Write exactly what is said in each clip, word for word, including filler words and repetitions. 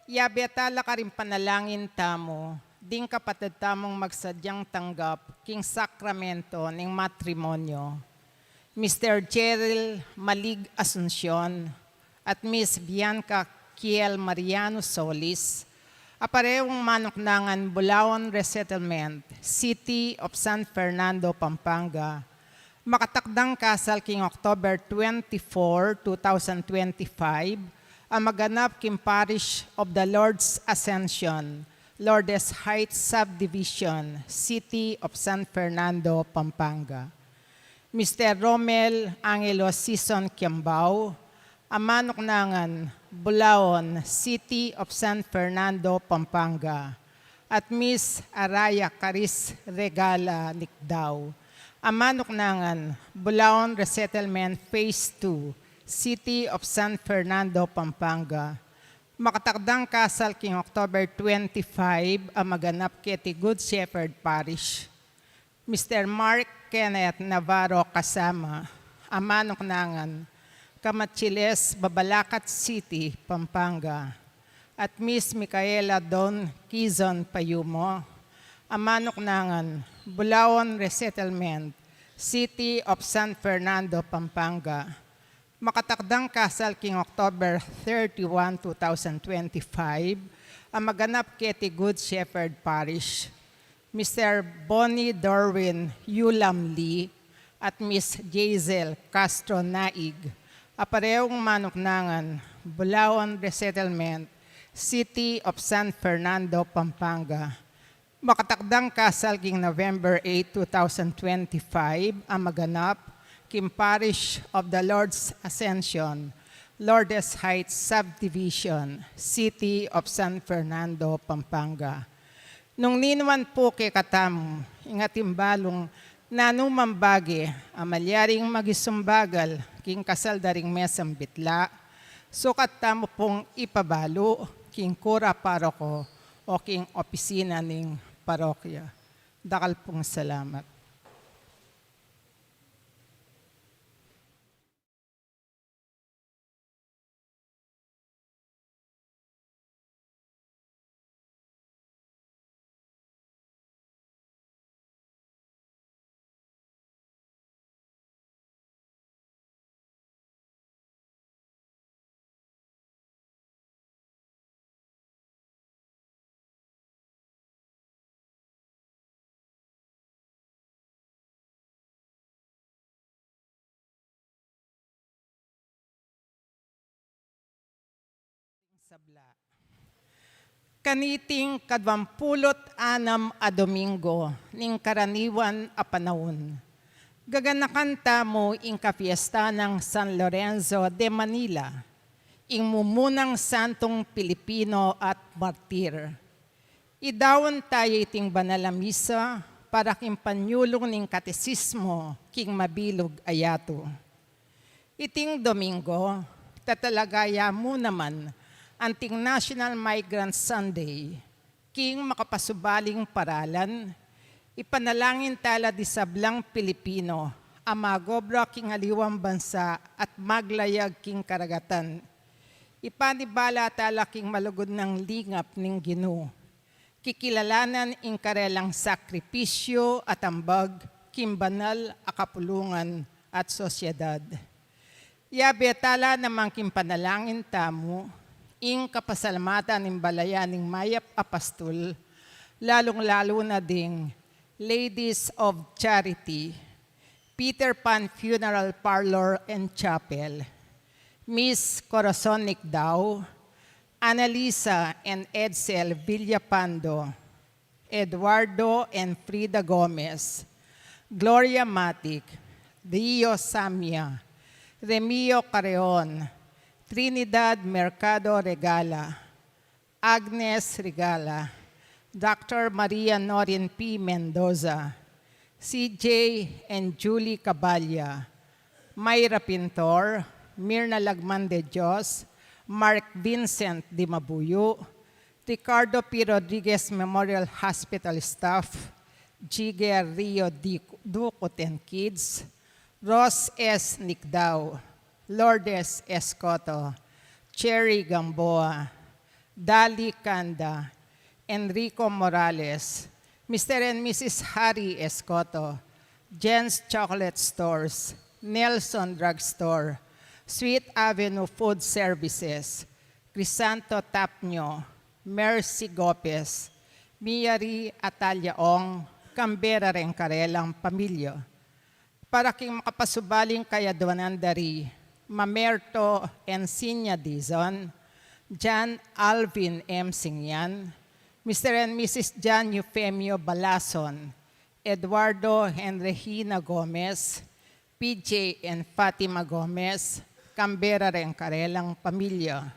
Yabe tala karing panalangin tamu ding kapatad tamung magsadyang tanggap king sakramento ning matrimonyo, Mister Cheryl Malig Asuncion at Miss Bianca Kiel Mariano Solis, a parehong manuknangan Bulaon Resettlement, City of San Fernando, Pampanga, makatakdang kasal king October twenty-four, two thousand twenty-five, a maganap king Parish of the Lord's Ascension, Lourdes Heights Subdivision, City of San Fernando, Pampanga. Mister Romel Angelo Sison Kiambao, a manuknangan Bulaon, City of San Fernando, Pampanga, at Miss Araya Caris Regala Nicdao, a manuknangan Bulaon Resettlement Phase two, City of San Fernando, Pampanga, makatakdang kasal king October twenty-five, a maganap keti Good Shepherd Parish. Mister Mark Kenneth Navarro Kasama, a manuknangan Camachiles, Babalacat City, Pampanga, at Miss Micaela Don Quizon Payumo, a manuknangan Bulaon Resettlement, City of San Fernando, Pampanga, makatakdang kasal king October thirty-one, two thousand twenty-five, a maganap keti Good Shepherd Parish. Mister Bonnie Dorwin Yulam Lee at Miss Jazel Castro Naig, a parehong manuknangan Bulaon Resettlement, City of San Fernando, Pampanga, makatakdang kasal king November eight, two thousand twenty-five, a maganap king Parish of the Lord's Ascension, Lourdes Heights Subdivision, City of San Fernando, Pampanga. Nung ninuan pu kekatamu ing atin balung nanu mang bage a malyaring magisumbagal king kasal da ring mesang bitla, sukat tamu pung ipabalu king kura paroko o king opisina ning parokya. Dakal pung salamat. Sabla. Kaniting kaduang pulu't anam a Domingo ning karaniwan a panaun, gaganakan tamu ing kapiesta nang San Lorenzo de Manila, ing mumunang santung Pilipino at martir. Idaun taya iting banal a misa para king panyulung ning katesismo king mabilug a yatu. Iting Domingo, tatalaga ya mu naman anting National Migrant Sunday. King makapasubaling paralan, ipanalangin tala di sablang Pilipino a magobra king aliwang bansa at maglayag king karagatan. Ipanibala tala king malugud nang lingap ning Ginu. Kikilalanan ing karelang sakripisyu at ambag king banal a kapulungan at sosyedad. Yabe tala naman king panalangin tamu ing kapasalamatan ning balayan ning mayap a pastul, lalung-lalu na ding Ladies of Charity, Peter Pan Funeral Parlor and Chapel, Miss Corazon Nicdao, Annalisa and Edsel Villapando, Eduardo and Frida Gomez, Gloria Matic, Dio Samia, Remio Carreon, Trinidad Mercado Regala, Agnes Regala, Doctor Maria Norin P. Mendoza, C J and Julie Caballa, Myra Pintor, Mirna Lagman de Dios, Mark Vincent Dimabuyo, Ricardo P. Rodriguez Memorial Hospital staff, Jigger Rio D. Ducot and Kids, Ros S. Nicdao, Lourdes Escoto, Cherry Gamboa, Dali Canda, Enrico Morales, Mister and Missus Harry Escoto, Jen's Chocolate Stores, Nelson Drugstore, Sweet Avenue Food Services, Crisanto Tapnio, Mercy Gopez, Miyari Atalia Ong, Kambera reng karelang pamilya. Para king makapasubaling kayadwanan da ri Mamerto Encinia Dizon, John Alvin M. Singyan, Mister and Missus John Eufemio Balason, Eduardo and Regina Gomez, P J and Fatima Gomez, Kambera reng karelang pamilya.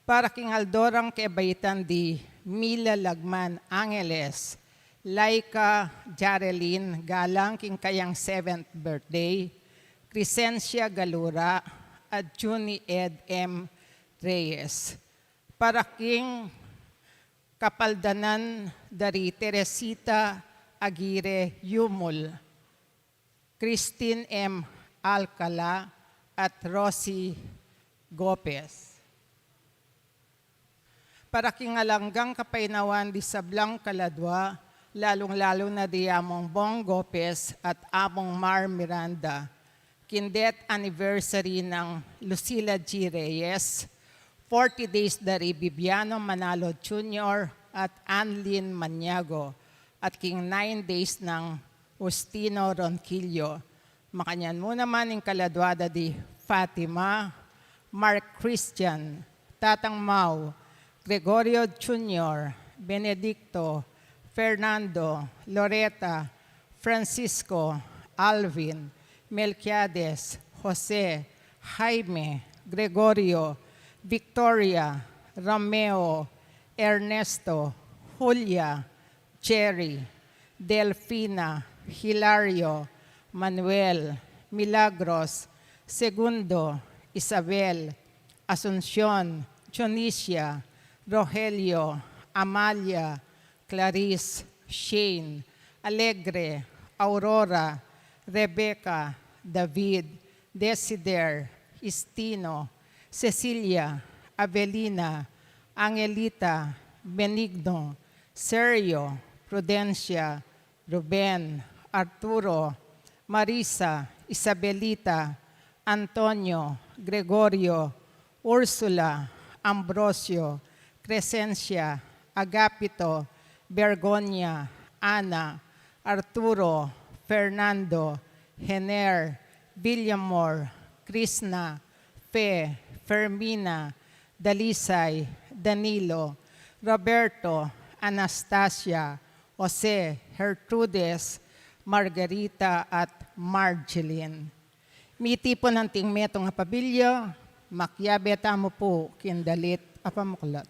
Para king aldo rang kebaitan di Mila Lagman Angeles, Laika Jarelin Galang king kayang seventh birthday, Crescencia Galura, at Junie Ed M. Reyes. Para king kapaldanan da ri Teresita Aguirre Yumul, Christine M. Alcala, at Rosie Gopez. Para king alang anggang kapaynawan di sablang kaladwa, lalung-lalu na di Among Bong Gopez at Among Mar Miranda, king death anniversary nang Lucila G. Reyes, forty days da ri Bibiano Manalo Junior at Anlin Maniago, at king nine days nang Justino Ronquillo. Makanyan mu naman ing kaladwa da di Fatima, Mark Christian, Tatang Mau, Gregorio Junior, Benedicto, Fernando, Loreta, Francisco, Alvin, Melquiades, Jose, Jaime, Gregorio, Victoria, Romeo, Ernesto, Julia, Jerry, Delfina, Hilario, Manuel, Milagros, Segundo, Isabel, Asuncion, Dionisia, Rogelio, Amalia, Clarice, Shane, Alegre, Aurora, Rebecca, David, Desider, Istino, Cecilia, Avelina, Angelita, Benigno, Sergio, Prudencia, Ruben, Arturo, Marisa, Isabelita, Antonio, Gregorio, Ursula, Ambrosio, Crescencia, Agapito, Bergonia, Ana, Arturo, Fernando, Hener, Villamor, Krishna, Fe, Fermina, Dalisay, Danilo, Roberto, Anastasia, Jose, Gertrudes, Margarita, at Marjeline. Mitipun anting metung a pamilya, makiabe tamu pu king dalit a pamuklat.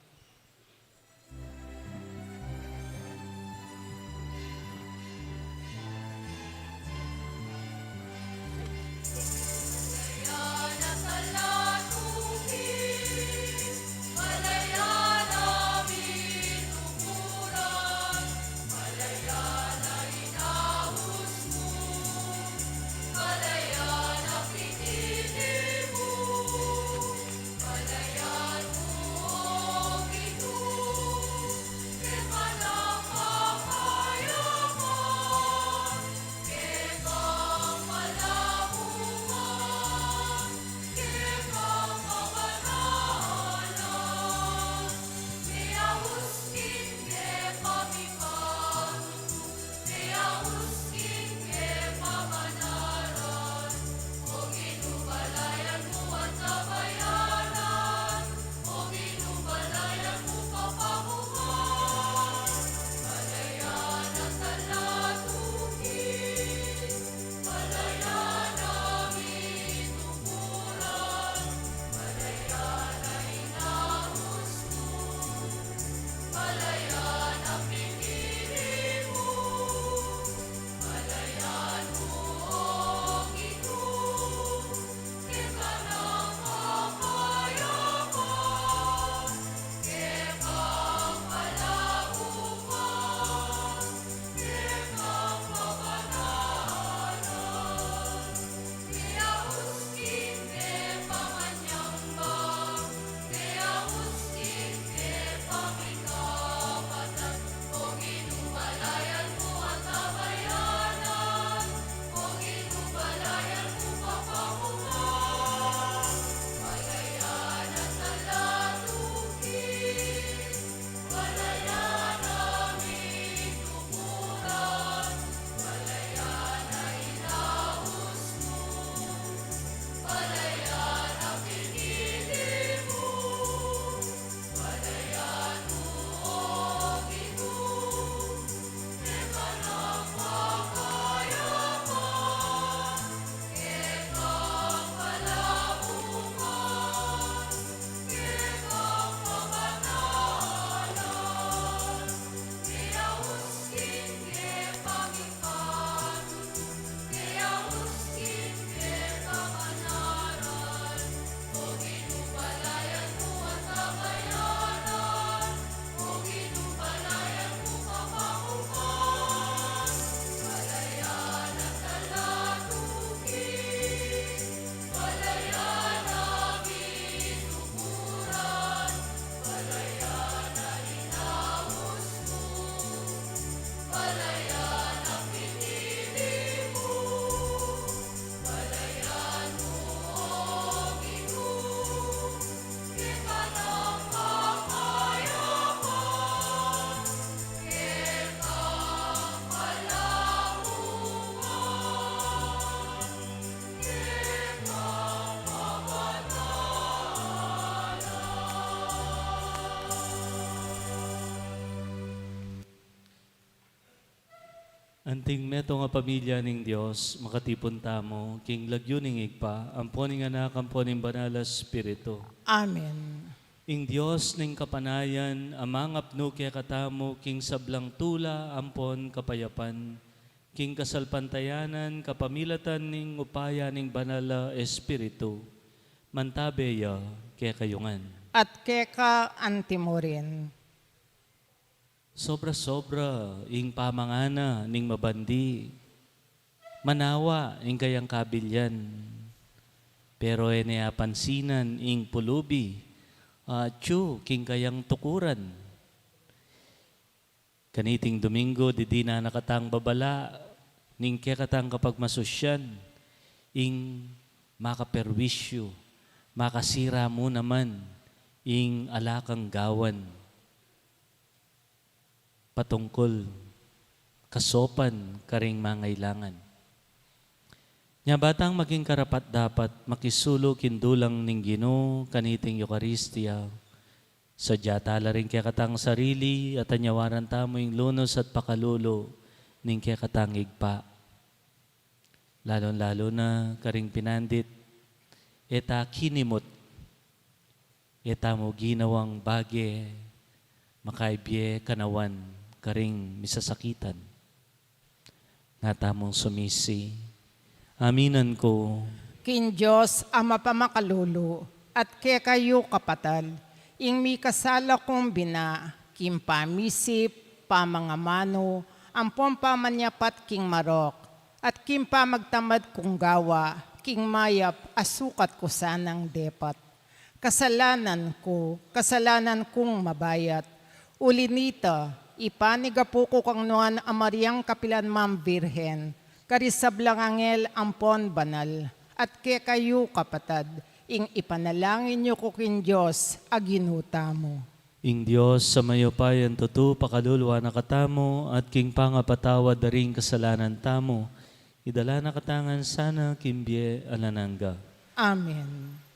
Anting metung a pamilya ning Dios, makatipun tamu king lagyu ning Ibpa, ampo ning Anak, ampo ning Banal a Espiritu. Amen. Ing Dios ning kapanayan, a mangapnu kekatamu king sablang tula ampon kapayapan, king kasalpantayanan kapamilatan ning upaya ning Banal a Espiritu, mantabe ya kekayu ngan. At keka antimurin. Sobra-sobra ing pamangana ning mabandi. Manawa ing kayang kabilian. Pero e ne apansinan ing pulubi, atyu king kayang tukuran. Kaniting Domingo, didina na katang babala ning kekatang kapagmasusyan, ing makaperwisyu, makasira mu naman ing alakang gawan patungkul kasopan karing mangailangan. Nya batang maging karapat-dapat makisulu king dulang ning Ginu kaniting Eukaristia, sadya tala ring kekatang sarili at anyawaran tamu ing lunus at pakalulu ning kekatang Ibpa. Lalung-lalu na karing pinandit, e ta kinimut, e tamu ginawang bage, makaibie kanawan karing misasakitan. Nga tamung sumisi. Aminan ku. King Dios a mapamakalulu, at kekayu kapatad, ing mikasala kung bina, king pamisip, pamangamanu, ampon pamanyapat king marok, at king pamagtamad kung gawa, king mayap a sukat ku sanang depat. Kasalanan ku, kasalanan kung mabayat. Uli nita, ipanigapu ku kang Nuan a Mariang kapilan man Birhen, karing sablang anghel ampon banal, at kekayu kapatad, ing ipanalangin yu ku king Dios a Ginu tamu. Ing Dios a mayupayang tutu pakalulu na katamu, at king pangapatawad da ring kasalanan tamu, idala na katamu ngan sana king bie alang angga. Amen.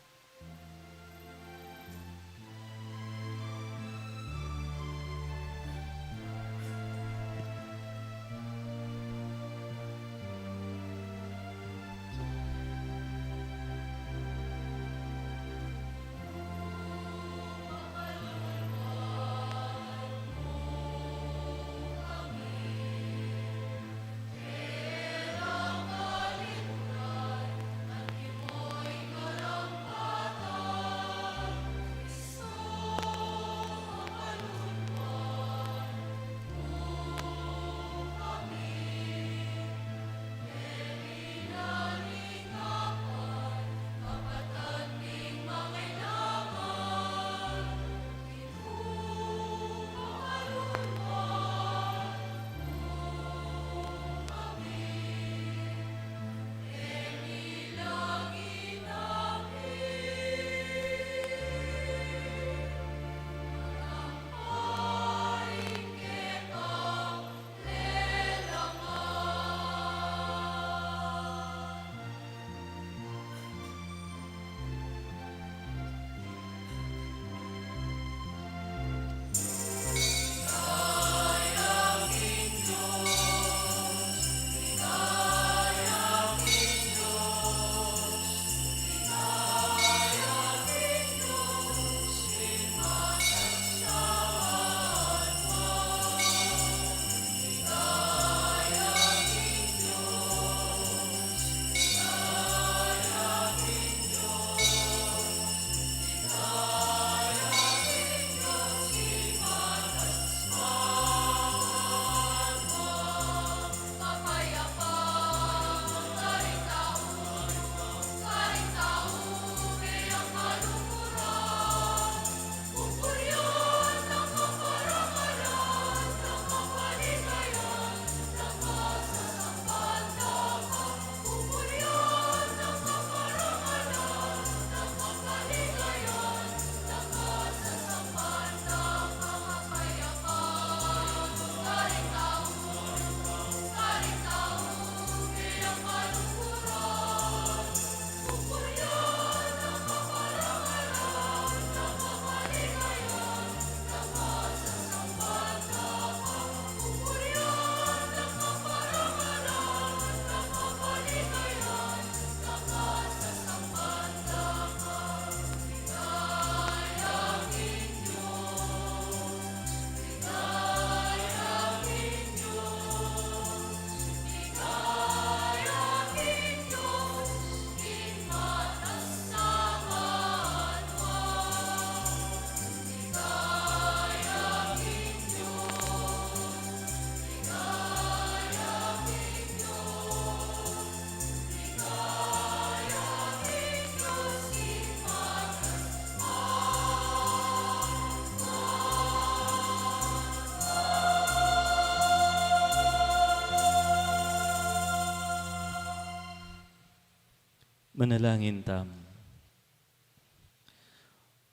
Manalangin tamu.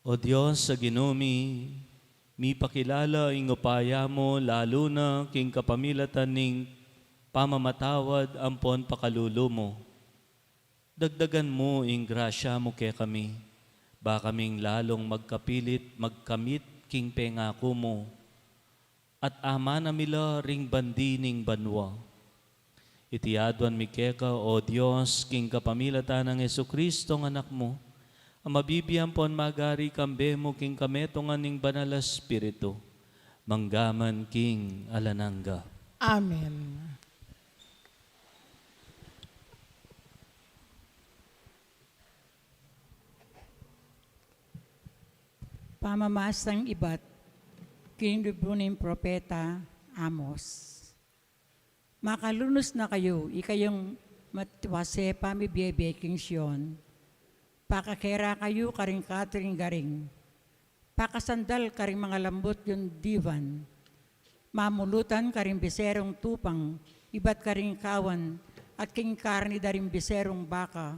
O Dios a Ginu mi, mipakilala ing upaya mu lalu na king kapamilatan ning pamamatawad ampon pakalulu mu. Dagdagan mu ing grasya mu kekami, ba kaming lalung magkapilit magkamit king pengaku mu, at amana mi la ring bandi ning banua. Iti aduan mi keka, O Dios, king kapamilatan nang Jesucristo, a Anak mu, a mabibie ampon magari kambe mu king kametungan ning Banal a Espiritu, mangga man king alang angga. Amen. Pamamasang ibat king libru ning propeta Amos. Makalunus na kayu, ikayung matiwase pamibiebe king Sion. Pakakera kayu karing katuring garing. Pakasandal karing mangalambut yung diwan. Mamulutan karing biserung tupang, ibat karing kawan, at king karni da ring biserung baka,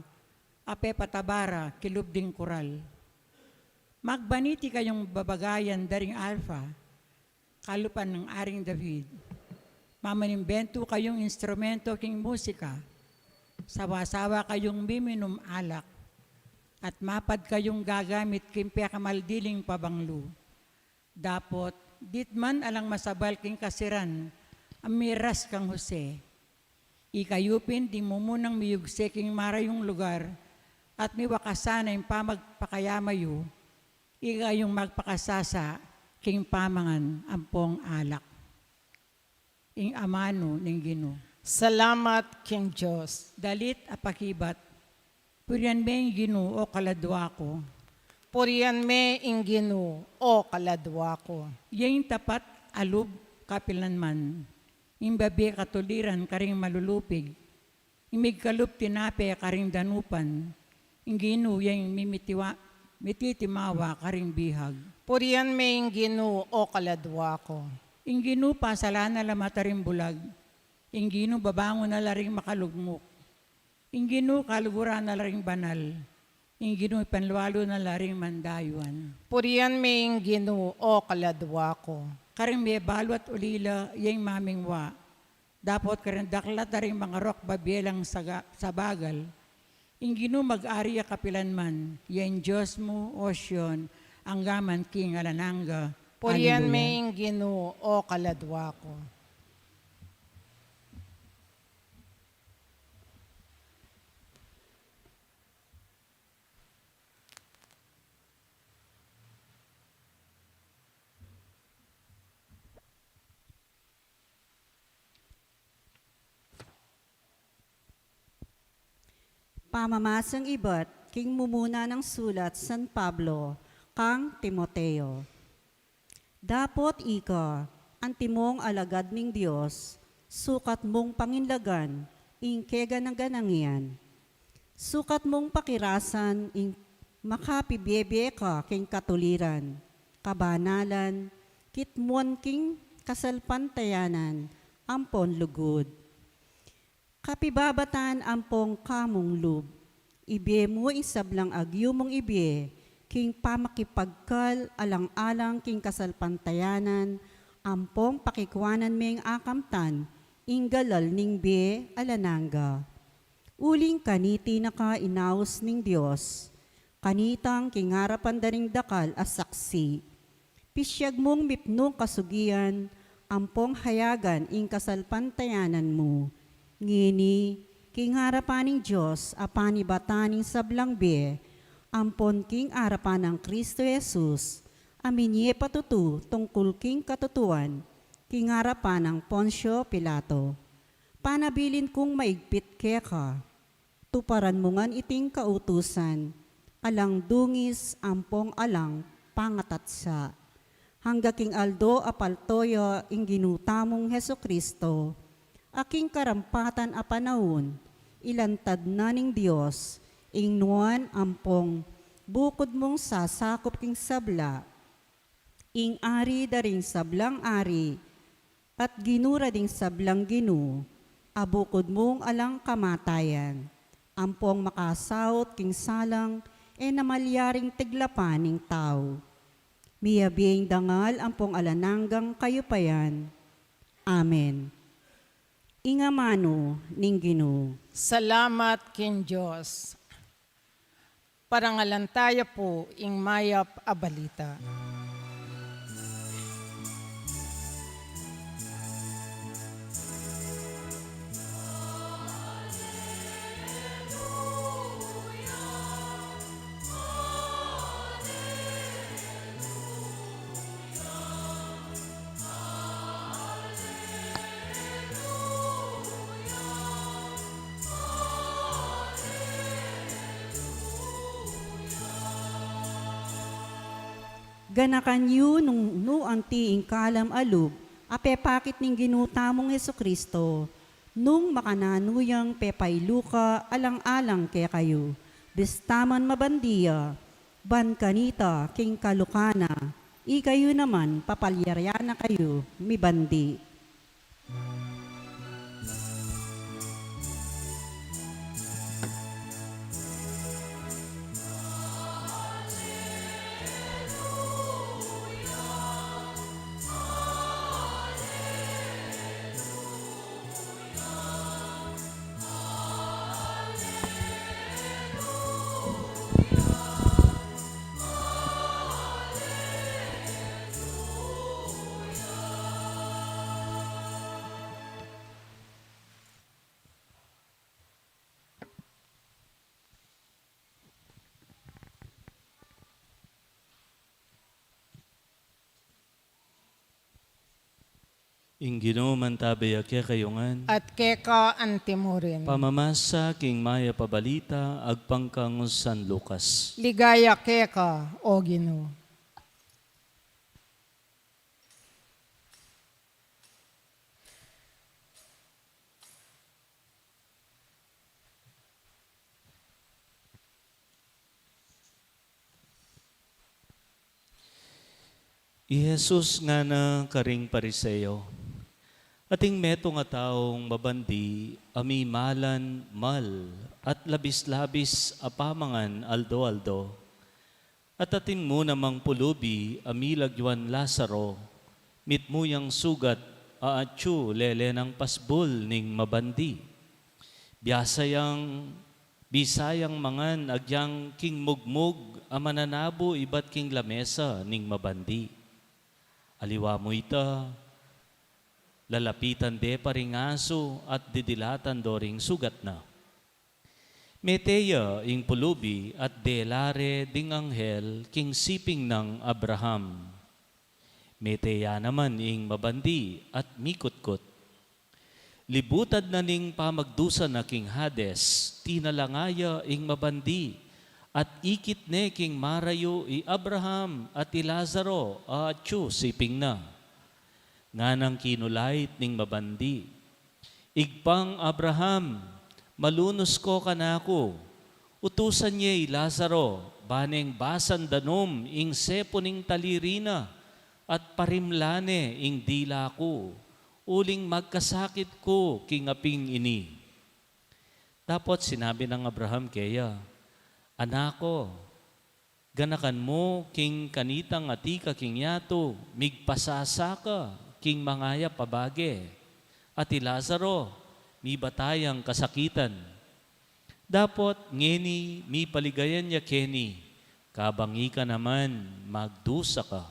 a pepataba ra kilub ding kural. Magbaniti kayung babagayan da ring arpa, kalupa nang Aring David. Mamanimbentu kayung instrumento king musika. Sawa-sawa kayung miminum alak. At mapad kayung gagamit king pekamaldiling pabanglu. Dapot, ditman alang masabal king kasiran a miras kang Jose. Ikayu pin ding mumunang miyugse king marayung lugar, at miwakasan na ing pamagpakayama yu, ikayung magpakasasa king pamangan ampong alak. Ing amanu ning Ginu. Salamat king Dios. Dalit a pakibat. Purian me ing Ginu, o kaladua ku. Purian me ing Ginu, o kaladua ku. Iya ing tapat a lub kapilanman. Ing babie katuliran karing malulupig. Ing migkalub tinape karing danupan. Ing Ginu ya ing mimitiwa-, mititimawa karing bihag. Purian me ing Ginu, o kaladua ku. Ing Ginu pasalan na la mata ring bulag. Ing Ginu babangun na la ring makalugmuk. Ing Ginu kaluguran na la ring banal. Ing Ginu ipanlualu na la ring mandayuan. Purian me ing Ginu, o kaladua ku. Karing mebalu at ulila, iya ing mamingwa. Dapot karing daklat da ring mangarok babie lang saga-, sabagal. Ing Ginu mag-ari ya kapilanman, ya ing Dios mu, o Sion, angga man king alang angga. Purian me ing Ginu, o kaladua ku. Pamamasang ibat king mumuna nang sulat San Pablo kang Timoteo. Dapot ika, antimong alagad ning Dios, sukat mung panginlagan ing kegana-ganang iyan. Sukat mung pakirasan ing makapibiebie ka king katuliran, kabanalan, kitmuan king kasalpantayanan, ampon lugud. Kapibabatan ampong kamung lub, ibie mu ing sablang agyu mung ibie, king pamakipagkal alang-alang king kasalpantayanan, ampong pakikuanan meng akamtan ing galal ning bie alang angga. Uling kaniti na ka inaus ning Dios, kanitang king arapan da ring dakal a saksi. Pisiag mung mipnung kasugian, ampong hayagan ing kasalpantayanan mu. Ngeni, king arapan ning Dios a panibatan ning sablang bie, ampon king arapan nang Kristo Jesus, a minie patutu tungkul king katutuan, king arapan nang Poncio Pilato. Panabilin kung maigpit keka. Tuparan mu ngan iting kautusan, alang dungis ampong alang pangatatsa. Angga king aldo a paltoya ing Ginu tamung Jesucristo, a king karampatan a panaun, ilantad na ning Dios ing nuan ampong bukud mung sasakup king sabla, ing Ari da ring sablang ari, at Ginu da ring sablang ginu, a bukud mung alang kamatayan. Ampong makasaut king salang, e na malyaring tiglapan ning tau. Miyabie ing dangal ampong alang anggang kayupayan. Amen. Ing amanu ning Ginu. Salamat king Dios. Parangalan taya pu ing mayap a balita. Ganakan yu nung nu anti ing kalam a lub a pepakit ning Ginu tamung Jesucristo, nung makananu yang pepailuka alang-alang kekayu, bista man mabandi ya, ban kanita king kaluka na, ikayu naman papalyarian na kayu mibandi. Ing Ginu mantabe ya kekayu ngan. At keka antimurin. Pamamasa king mayap a balita agpang kang San Lucas. Ligaya keka, O Ginu. I Jesus ngana karing Pariseo, ating metung a taung mabandi a mimalan mal at labis-labis a pamangan aldo-aldo. At atin mu namang pulubi a milagyuan Lazaro, mitmu yang sugat a atyu lele nang pasbul ning mabandi. Biasa yang, bisa yang mangan agyang king mugmug a mananabu ibat king lamesa ning mabandi. Aliwa mu ita, lalapitan de pa ring asu at didilatan do ring sugat na. Mete ya ing pulubi at dela re ding anghel king siping nang Abraham. Mete ya naman ing mabandi at mikutkut. Libutad na ning pamagdusa na king Hades, tinalanga ya ing mabandi, at ikit ne king marayu i Abraham at i Lazaro a atyu siping na. Nganang kinulait ning mabandi, "Ibpang Abraham, malunus ko kanaku, utusan ye i Lazaro, ba neng basan danum ing sepu ning taliri na, at parimlan ne ing dila ku, uling magkasakit ku king aping ini." Dapot sinabi nang Abraham keya, "Anak ko, ganakan mu king kanitang atiu ka king yatu, migpasasa ka king mangayap a bage, at i Lazaro, mibata yang kasakitan. Dapot ngeni mipaligayan ya keni, kabang ika naman magdusa ka."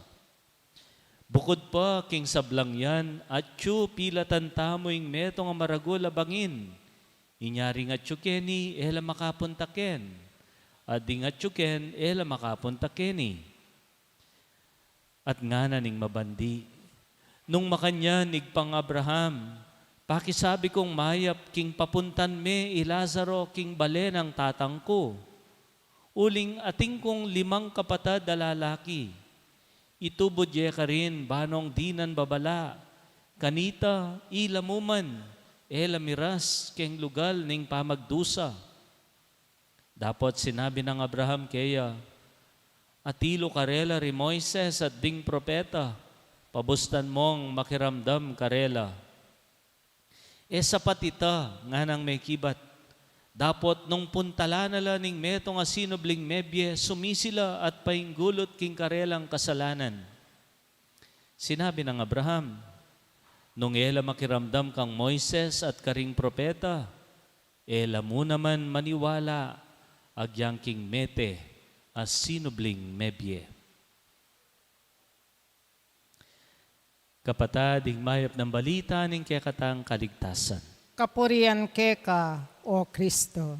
Bukud pa king sablang yan, atyu pilatan tamu ing metung a maragul a bangin. Inya ring atyu keni, e la makapunta ken. At ding atyu ken, e la makapunta keni. At ngana ning mabandi, "Nung makanyan, Ibpang Abraham, pakisabi kung mayap king papuntan me i Lazaro king bale nang tatang ku. Uling atin kung limang kapatad a lalaki. Itubud ye karin ba nung dinan babala. Kanita, ila mu man, e la miras king lugal ning pamagdusa." Dapot sinabi nang Abraham keya, "Atilu karela ri Moises at ding propeta, pabustan mung makiramdam karela." "E sapat ita," nganang mekibat, Dapot nung puntalan na la ning metung a sinubling mebie, sumisi la at painggulut king karelang kasalanan. Sinabi nang Abraham, "Nung e la makiramdam kang Moises at karing propeta, e la mu naman maniwala agyang king mete a sinubling mebie." Kapatad, ing mayap nang balita ning kekatang kaligtasan. Kapurian keka, O Kristo.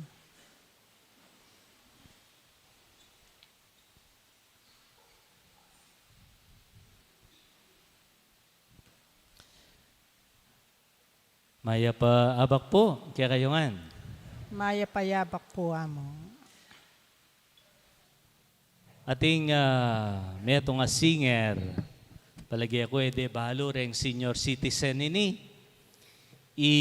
Mayap a abak pu kekayu ngan. Mayap a abak pu, Among. Ating, ah, metung a singer, palage ku e de balu reng senior citizen ini, i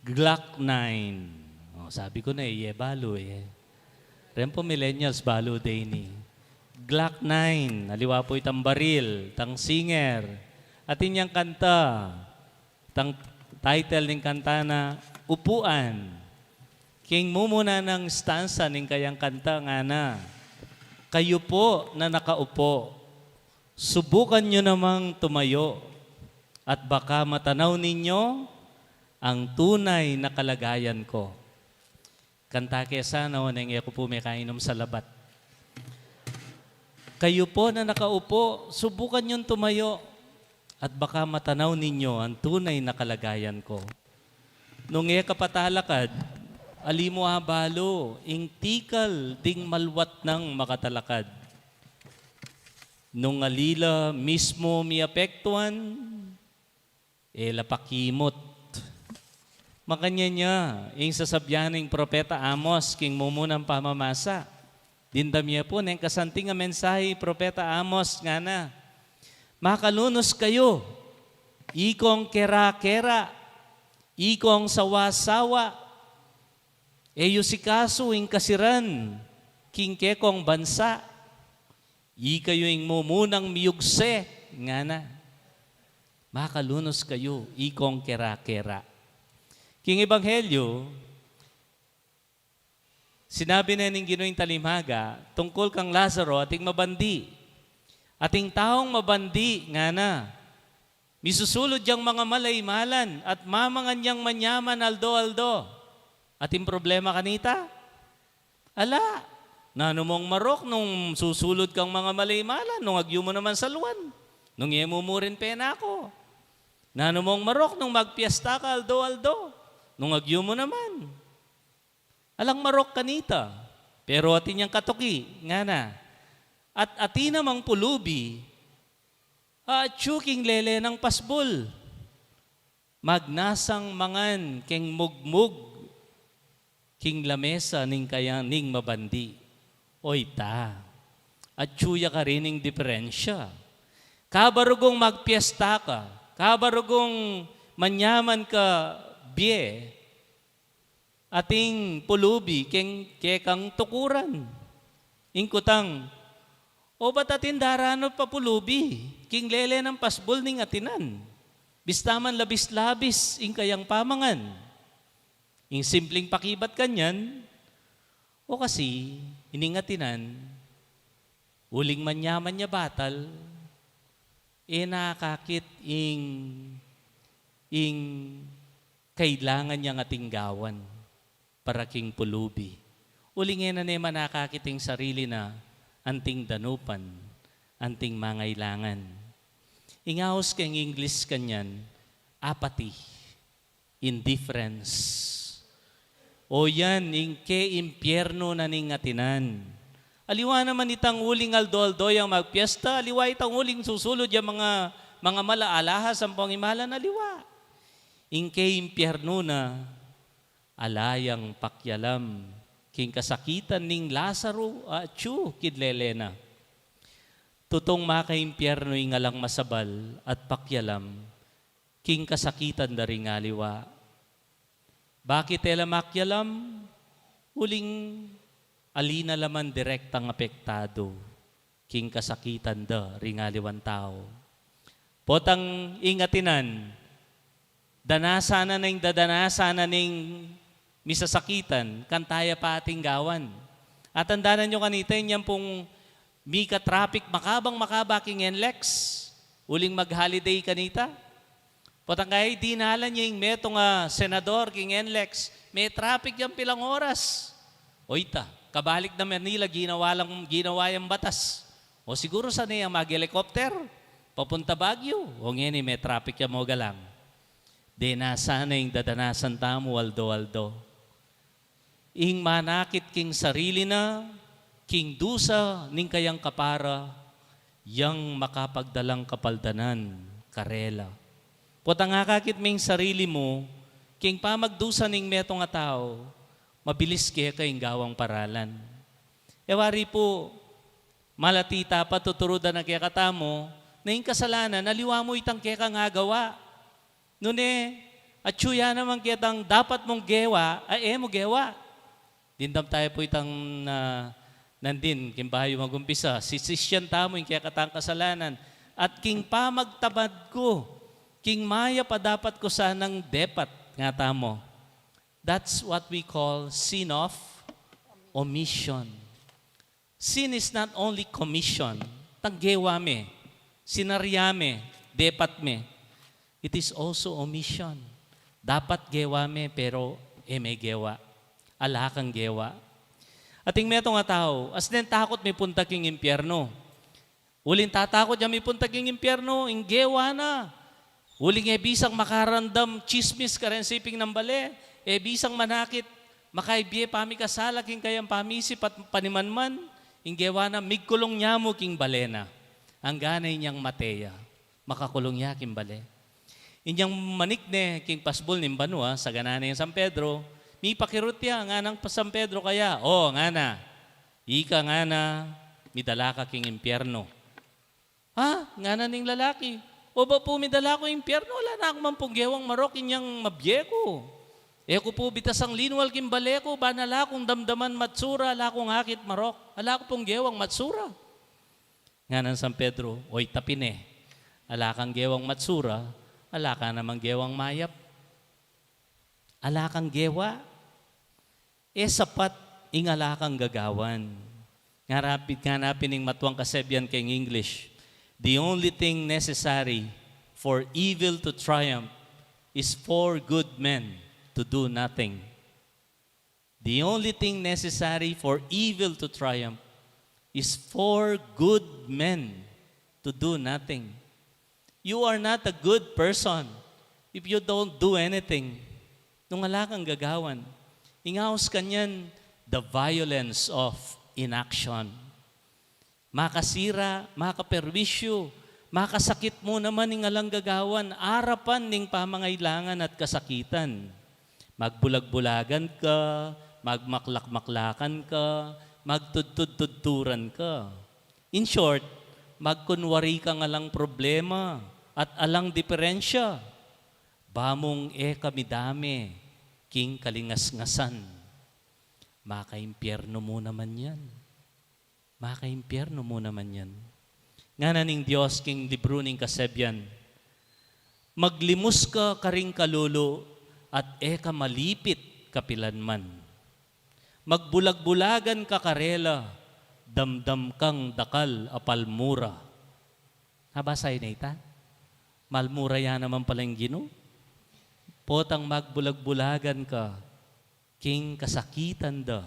Glock nine. O, sabi ku na, e ye balu, e. Reng pu millennials balu de ini. Glock nine, aliwa pu itang baril, itang singer. Atin yang kanta, itang title ning kanta na Upuan. King mumuna nang stanza ning kayang kanta ngana, "Kayu pu na nakaupu, subukan yu namang tumayu, at baka matanaw ninyu ang tunay na kalagayan ku." Kanta ke sana, o neng e ku pu mekainum sa labat. "Kayu pu na nakaupu, subukan yung tumayo, at baka matanaw ninyo ang tunay na kalagayan ko." Nung e ka patalakad, ali mu abalu ing tikal ding malwat nang makatalakad. Nung ali la mismu miapektuan, e la pakimut. Makanyan ya ing sasabyan ning Propeta Amos king mumunang pamamasa. Dimdam ye pu neng kasanting a mensahe i Propeta Amos, ngana, "Makalunus kayu, ikong kera-kera, ikong sawa-sawa, e yu sikasu ing kasiran king kekong bansa. Ikayu ing mumunang miyugse," ngana. "Makalunus kayu, ikong kera-kera." King Ebanghelyo, sinabi ne ning Ginu ing talinghaga tungkul kang Lazaro, ating mabandi. Ating taung mabandi, ngana, misusulud yang mangamal a imalan at mamangan yang manyaman aldo-aldo. Ating problema kanita? Ala. Nanu mung marok nung susulud kang mangamal a imalan, nung agyu mu naman saluan, nung e mu murin penaku? Nanu mung marok nung magpiesta ka aldo-aldo, nung agyu mu naman? Alang marok kanita. Pero atin yang katuki, ngana, at atin namang pulubi a atyu king lele nang pasbul, magnasang mangan king mugmug king lamesa ning kaya ning mabandi. Oy ta, atyu ya karin ing diperensya. Kabarugung magpiesta ka, kabarugung manyaman ka bie, ating pulubi keng kekang tukuran. Ing kutang, obat atin daranup a pulubi king lele nang pasbul ning atinan, bista man labis-labis ing kayang pamangan? Ing simpling pakibat kanyan, o kasi ining atinan, uling manyaman ya batal, e na akakit ing, ing kailangan yang ating gawan para king pulubi. Uling e na ne manakakit ing sarili na anting danupan, anting mangailangan. Ing aus keng Inglis kanyan, apathy, indifference. O yan ing ke impyernu na ning atinan. Aliwa naman itang uling aldo-aldo yang magpiesta, aliwa itang uling susulud yang manga, mangamal a alahas ampong imalan, aliwa. Ing ke impyernu na, ala yang pakialam king kasakitan ning Lazaro a atyu king lele na. Tutung makaimpyernu ing alang masabal at pakialam king kasakitan da ring aliwa. Bakit e la makialam? Uling ali na la man direktang apektadu king kasakitan da ring aliwang tau. Potang ing atinan, danasan na ning dadanasan na ning misasakitan, kanta ya pa ating gawan. Atandanan yu kanita, inyang pung mika-traffic makabang-makaba king NLEX, uling mag-holiday kanita. Potang kaya dinalan ya ing metung a senador king NLEX, me-traffic yang pilang oras. Oy ta, kabalik na Manila, ginawa lang, ginawa yang batas. O siguru sana yang mag-helicopter, papunta Baguio. O ngeni, me-traffic ya mogalang. Dena sana ing dadanasan tamu aldo-aldo. Ing manakit king sarili na, king dusa ning kayang kapara, yang makapagdalang kapaldanan karela. Potang akakit me ing sarili mu king pamagdusa ning metung a tau, mabilis keka ing gawang paralan. E wari pu, malati ta pa, tuturu da na kekatamu, na ing kasalanan, aliwa mu itang kekang agawa. Nune, atyu ya naman ketang dapat mung gewa, a e mu gewa. Dimdam tamu pu itang, ah, nandin, king bayu magumpisa, sisisian tamu ing kekatang kasalanan. At king pamagtamad ku, king mayap a dapat ku sanang depat, ngatamu. That's what we call sin of omission. Sin is not only commission, tang gewa me, sinarya me, depat me. It is also omission. Dapat gewa me, pero e me gewa. Ala kang gewa. Ating metung a tau, asnen takut mipunta king impyernu. Uling tatakut ya mipunta king impyernu, ing gewa na. Uling e bisang makarandam tsismis kareng siping nang bale, e bisang manakit, makaibie pamikasala king kayang pamisip at panimanman, ing gewa na migkulung ya mu king bale na. Anggana inyang mate ya, makakulung ya king bale. Inyang manikne king pasbul ning banua, sagana ne yang San Pedro, mipakirut ya, nganang pa San Pedro kaya, o, ngana, ika ngana, midala ka king impyernu. Ha? Ngana ning lalaki. O ba pu midala ku impyernu, ala na ku man pung gewang marok inyang mabie ku. E ku pu bitasang linwal king bale ku, ban ala kung damdaman matsura, ala kung akit marok. Ala ku pung gewang matsura. Nganang San Pedro, oy ta pin e. Ala kang gewang matsura, ala ka namang gewang mayap. Ala kang gewa. E sapat ing ala kang gagawan. Nganapin, nganapin ning matuang kasebyan keng English, "The only thing necessary for evil to triumph is for good men to do nothing." The only thing necessary for evil to triumph is for good men to do nothing. You are not a good person if you don't do anything. Nung ala kang gagawan, ing aus kanyan, the violence of inaction. Makasira, makaperwisyu, makasakit mu naman ing alang gagawan, arapan ning pamangailangan at kasakitan. Magbulag-bulagan ka, magmaklak-maklakan ka, magtudtud-tudturan ka. In short, magkunwari kang alang problema at alang diperensya. Bamung e ka midame king kalingasngasan. Makaimpyernu mu naman yan. Makaimpyernu mu naman yan. Ngana ning Dios king libru ning Kasebyan, "Maglimus ka karing kalulu at e ka malipit kapilan man. Magbulag-bulagan ka karela, damdam kang dakal a palmura." Nabasa yu na ita? Malmura ya naman pala ing Ginu. Potang magbulag-bulagan ka king kasakitan da,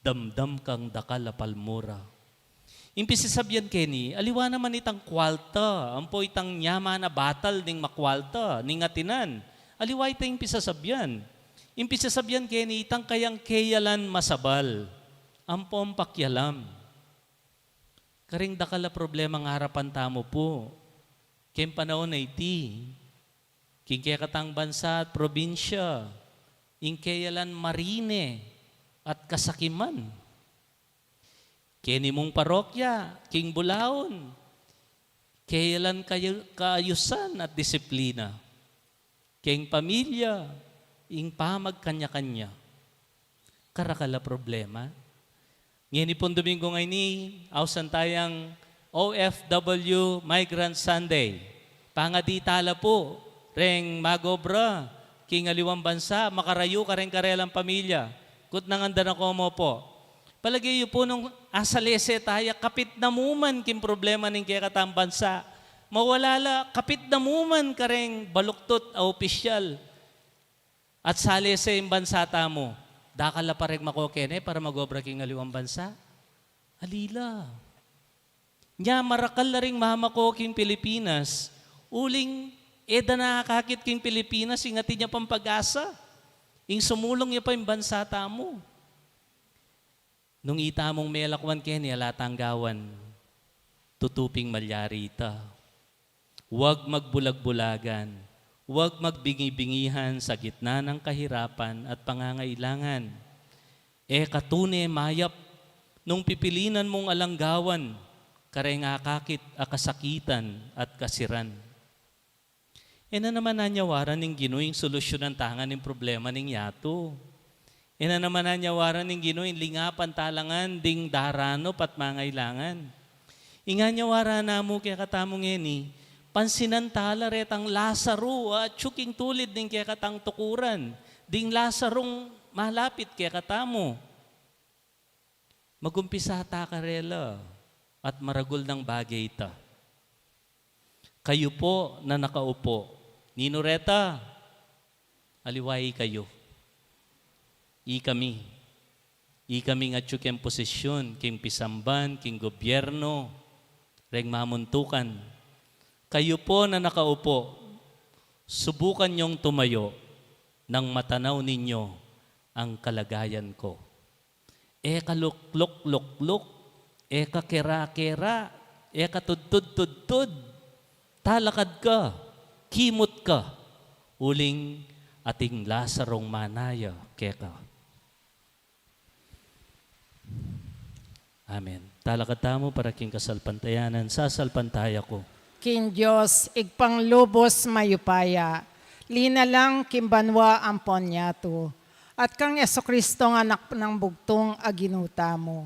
damdam kang dakal a palmura. Ing pisasabyan keni, aliwa naman itang kwalta, ampo itang nyaman a batal ning makwalta, ning atinan. Aliwa ita ing pisasabyan. Ing pisasabyan keni, itang kayang keyalan masabal, ampong pakialam. Karing dakal a problemang arapan tamu pu keng panaun a iti, king kekatang bansa at probinsya, ing keyalan marine at kasakiman. Keni mung parokya, king bulaun, keyalan kayu-, kaayusan at disiplina. Keng pamilya, ing pamagkanya-kanya. Karakal a problema. Ngeni pung Domingo ngeni, ausan tayang O F W Migrant Sunday. Pangadi tala pu reng mag-obra, king aliwang bansa, makarayu kareng karelang pamilya. Kutnangan da na komo pu. Palage yu pu nung asalese taya, kapit na mu man king problema ning kekatang bansa. Mawala la, kapit na mu man kareng baluktut a opisyal. At salese ing bansa tamu, dakal la pa reng makoke ne para mag-obra king aliwang bansa? Ali la. Nya, marakal la ring mamako king Pilipinas, uling e da na akakit king Pilipinas ing atin ya pang pag-asa, ing sumulung ya pa ing bansa tamu. Nung itamung melakwan keni, ala tang gawan, tutu ping malyari ita. Huwag magbulag-bulagan, huwag magbingi-bingihan sa gitna ng kahirapan at pangangailangan. E ka tune mayap nung pipilinan mung alanggawan kareng akakit a kasakitan at kasiran. E na naman anyawaran ning Ginu ing solusyonan tala ing problema ning yatu. E na naman anyawaran ning Ginu ing lingapan tala ngan ding daranup at mangailangan. Ing anyawaran na mu kekatamu ngeni, pansinan tala retang Lazaru a atyu king tulid ning kekatang tukuran, ding Lazarung malapit kekatamu. Mag-umpisa ta karela at maragul nang bage ita. Kayu pu na nakaupo. Ninu reta? Aliwa ikayu. Ikami. Ikaming atyu king posisyun, king pisamban, king gobyerno, reng mamuntukan. Kayu pu na nakaupo, subukan yong tumayo nang matanaw ninyo ang kalagayan ko. E ka lukluk-lukluk, e ka kera-kera, e ka tudtud-tudtud. Talakad ka, kimut ka, uling ating Lazarong manaya keka. Amen. Talakad tamu para king kasalpantayanan. Sasalpantaya ku king Dios, Ibpang lubus mayupaya, linalang king banua ampon yatu, at kang Jesucristo, Anak nang bugtung a Ginu tamu,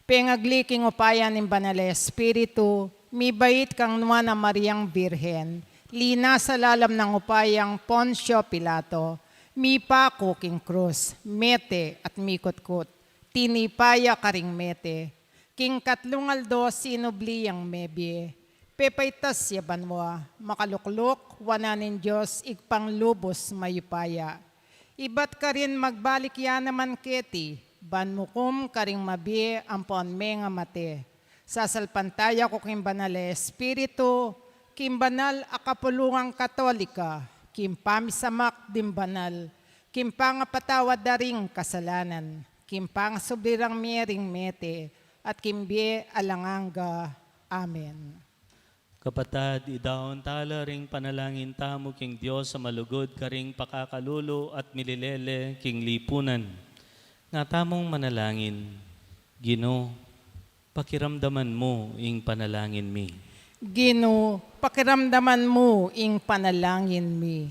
pengagli king upaya ning Banal a Espiritu, mibait kang Nuan a Mariang Birhen, linasa lalam nang upayang Poncio Pilato, mipaku king krus, mete at mikutkut, tinipa ya karing mete, king katlung aldo sinubli yang mebie, pepaitas ya banua, makalukluk wanan ning Dios Ibpang lubus mayupaya. Ibat karin magbalik ya naman keti, ban mukum karing mabie ampon menga mate. Sasalpantaya ku king Banal a Espiritu, king banal a kapulungan Katolika, king pamisamak ding banal, king pangapatawad da ring kasalanan, king pangasubli rang mie ring mete, at king bie alang angga. Amen. Kapatad, idaun tala ring panalangin tamu king Dios a malugud karing pakakalulu at mililele king lipunan. Nga tamung manalangin. Ginu, pakiramdaman mu ing panalangin mi. Ginu, pakiramdaman mu ing panalangin mi.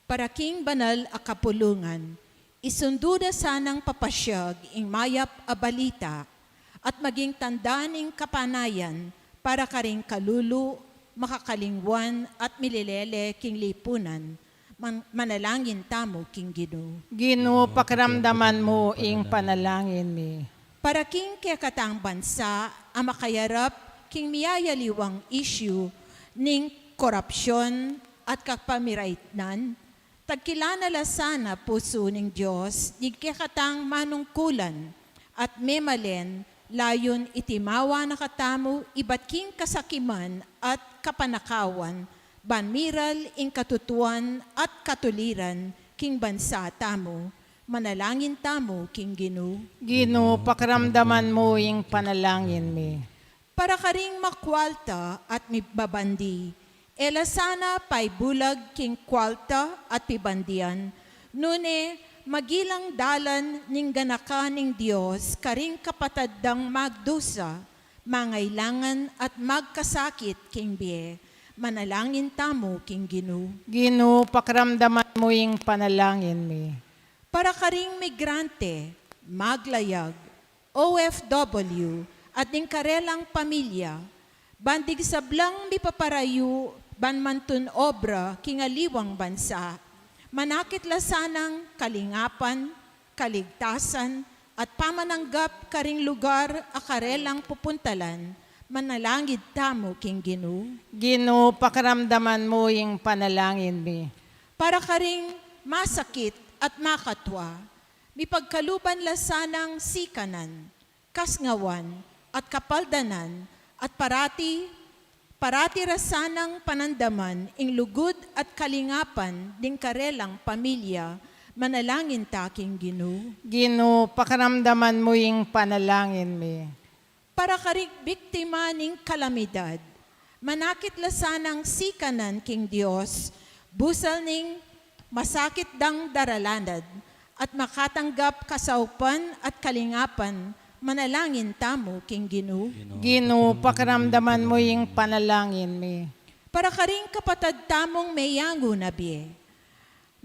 Para king banal a kapulungan, isundu da sanang papasyag ing mayap a balita at maging tanda ning kapanayan para karing kalulu, makakalingwan at mililele king lipunan, man-, manalangin tamu king Ginu. Ginu, pakiramdaman mu ing panalangin mi. Para king kekatang bansa a makayarap king miyayaliwang isyu ning korapsyon at kapamiraitnan, tagkilan na la sana pusu ning Dios ding kekatang manungkulan at memalen, layun itimawa na katamu ibat king kasakiman at kapanakawan, ban miral ing katutuan at katuliran king bansa tamu. Manalangin tamu king Ginu. Ginu, pakiramdaman mu ing panalangin mi. Para karing makwalta at mibabandi, e la sana paibulag king kwalta at pibandian, nune magilang dalan ning ganakan ning Dios karing kapatad dang magdusa, mangailangan at magkasakit king bie. Manalangin tamu king Ginu. Ginu, pakiramdaman mu ing panalangin mi. Para karing migrante, maglayag, O F W, at ding karelang pamilya, Ban ding sablang mipaparayu ban mantun obra king aliwang bansa, manakit la sanang kalingapan, kaligtasan, at pamananggap karing lugar a karelang pupuntalan, manalangin tamu king Ginu. Ginu, pakiramdaman mu ing panalangin mi. Para karing masakit at makatua, mipagkaluban la sanang sikanan, kasngawan, at kapaldanan, at parati, parati ra sanang panandaman ing lugud at kalingapan ding karelang pamilya, manalangin ta king Ginu. Ginu, pakiramdaman mu ing panalangin mi. Para karing biktima ning kalamidad, manakit la sanang sikanan king Dios, busal ning masakit dang daralanad, at makatanggap kasaupan at kalingapan, manalangin tamu king Ginu. Ginu, pakiramdaman mu ing panalangin mi. Para karing kapatad tamung meyangu na bie,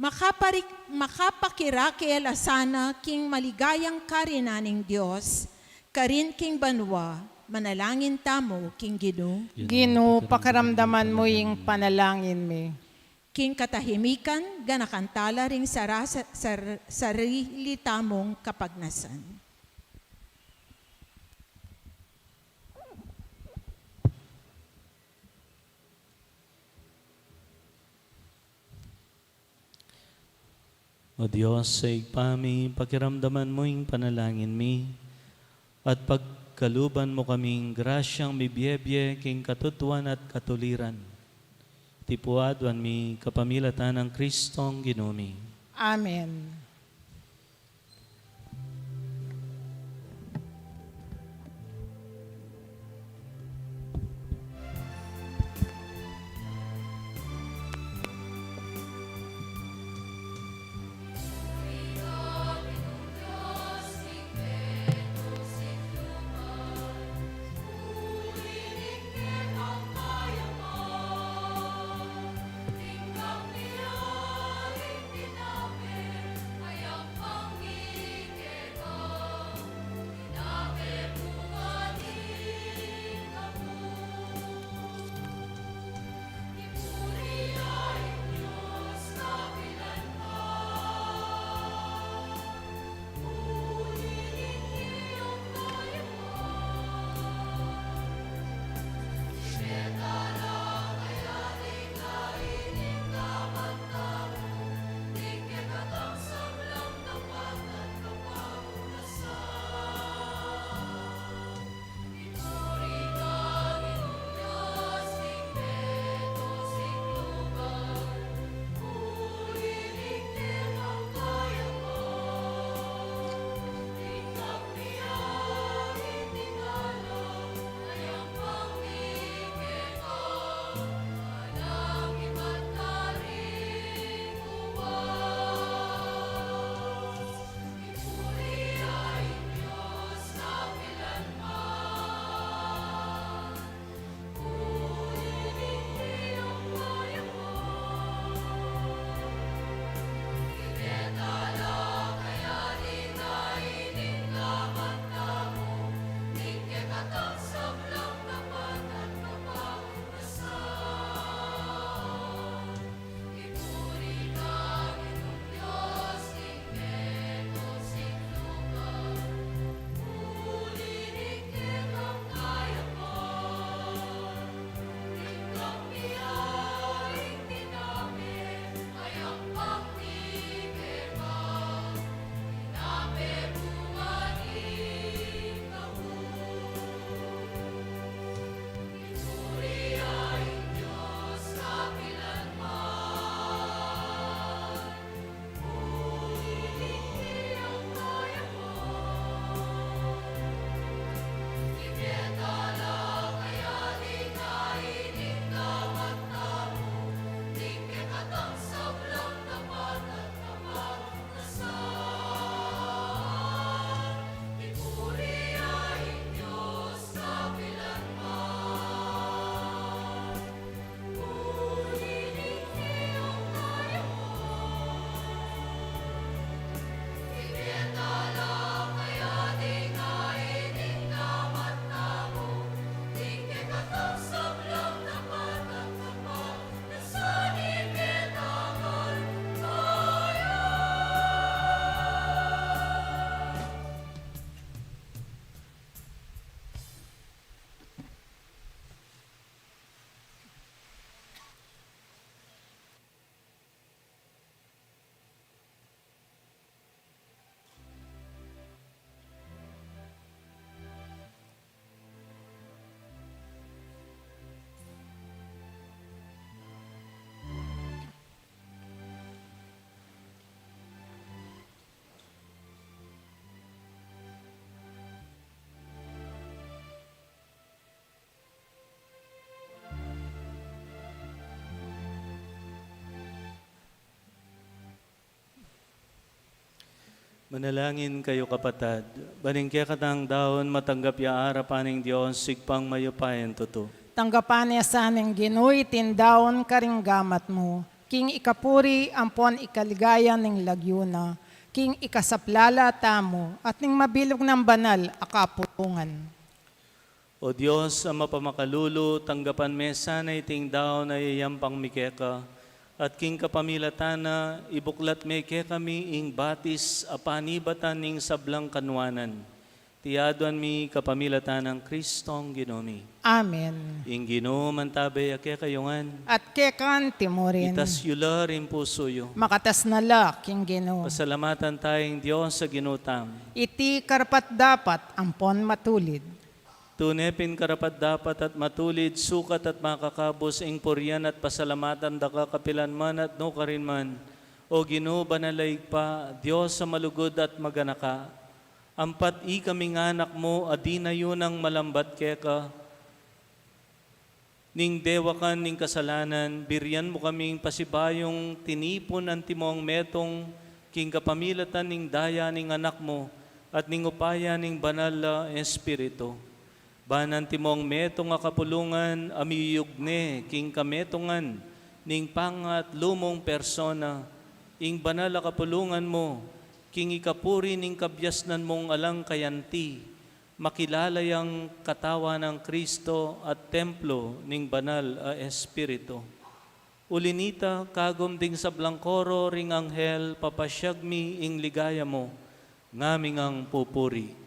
makapari-, makapakirake la sana king maligayang karinan ning Dios, karin king banua, manalangin tamu king Ginu. Ginu, pakiramdaman mu ing panalangin mi. King katahimikan, ganakan tala ring sara-, sar-, sarili tamung kapagnasan. O Dios, Ibpa mi, pakiramdaman mu ing panalangin mi, at pagkaluban mu kaming grasyang mibiebie king katutuan at katuliran. Iti pu aduan mi kapamilatan nang Kristong Ginu mi. Amen. Manalangin kayu, kapatad, ban ing kekatang daun matanggap ya arapan ning Dios, Ibpang mayupayang tutu. Tanggapan na sa ning Ginu iting daun karing gamat mu, king ikapuri ampon ikaligaya ning lagyu na, king ikasaplala tamu at ning mabilug nang banal a kapulungan. O Dios a mapamakalulu, tanggapan me sana iting daun a yayampang mi keka, at king kapamilatan na ibuklat me kekami ing batis a panibatan ning sablang kanuanan. Iti aduan mi kapamilatan nang Kristong Ginu mi. Amen. Ing Ginu mantabe ya kekayu ngan. At keka naman murin. Itas yu la ring pusu yu. Makatas na la king Ginu. Pasalamatan taya ing Dios a Ginu tamu. Iti karapat-dapat ampon matulid. Tune pin karapat-dapat at matulid, sukat at makakabus ing purian at pasalamatan da ka kapilan man at nukarin man, O Ginu, banal a Ibpa, Dios a malugud at maganaka. Ampat ikaming anak mu a dinayu nang malambat keka, ning dewakan ning kasalanan, birian mu kaming pasibayung tinipun antimong metung king kapamilatan ning daya ning Anak mu at ning upaya ning Banal a Espiritu. Ban antimong metung a kapulungan a miyuyugne king kametungan ning pangatlu mung persona, ing banal a kapulungan mu, king ikapuri ning kabiasnan mung alang kayanti, makilala yang katawan nang Kristo at templo ning Banal a Espiritu. Uli nita, kagum ding sablang koro ring anghel, papasiag mi ing ligaya mu, ngaming ang pupuri.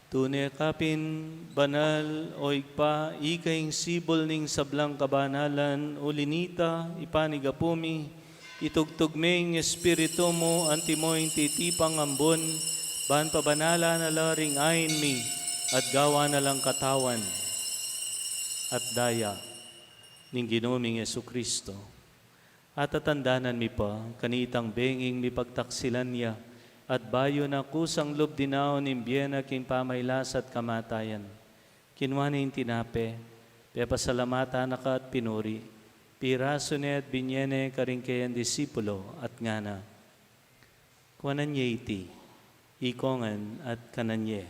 Tune ka pin banal, o Ibpa, ika ing sibul ning sablang kabanalan, uli nita, ipanigapu mi, itugtug me ing Espiritu mu antimo ing titipang ambun, ban pabanalan na la ring ain mi, at gawan na lang katawan at daya ning Ginu ming Jesu-Cristo. At tatandanan mi pa, kanitang benging mipagtaksilan ya, at bayu na kusang lub dinaun ing bie na king pamailas at kamatayan, kinua ne ing tinape, pepasalamatan na ka at pinuri, pirasu ne at binye ne karing kayang disipulo, at ngana: Kuanan ye iti, ikongan at kanan ye.